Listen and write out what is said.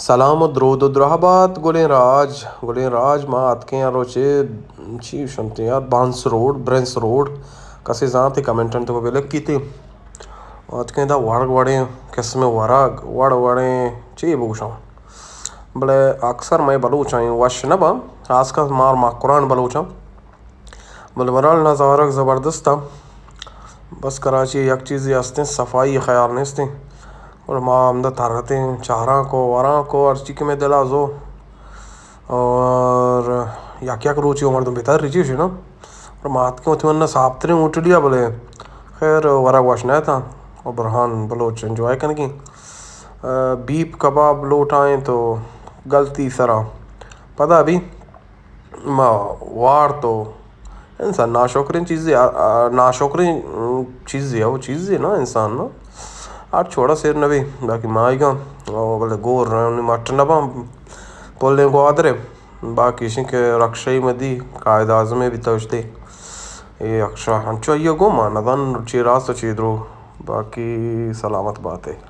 سلام و درود و درہبات گلیں راج، گلیں راج، ما اتکیں ہر روچے چی شنتے یار، بانس روڈ، برنس روڈ، کسے زانتے کمنٹن تو بلک کیتے۔ اتکیں دا وڑ وڑیں قسم ورگ، وڑ وڑیں چی بگوشاں۔ بلے اکثر مئے بلوچاں وش نہ باں، خاص کر مار مکران بلوچاں۔ بلے بہرحال نظارگ زبردست اَ۔ بس کراچی یک چیزے ہستیں، صفائی خیال نیستیں۔ اور ما ہمدا ترتیں، چاراں کو، وراں کو، ہرچی کہ میں دلا زو۔ اور یک یک روچی مردم بہتر ریچی شنا۔ اور ما اتکیں وتی منا صاف تریں ہوٹلیا بلے۔ خیر ورگ وش نہ تاں۔ اور برہان بلوچ انجوائے کنگی۔ بیپ کباب لوٹائیں تو غلطی سرا۔ پدا بھی ما وارت و انسان ناشکریں چیزے، آ، آ، ناشکریں، م، چیزے، او چیزے نا انسان نا۔ آ چھوڑا سیر نبی، باقی ما آئیگا، او بلے گور رہنی مٹ نبا، پلیں گوادرے، باقی شن کہ رکشہ مدی، قائد اعظم بھی توشتے۔ اے رکشہ، انچو یہ گو ما ندان چی راست و چی درو، باقی سلامت باتے۔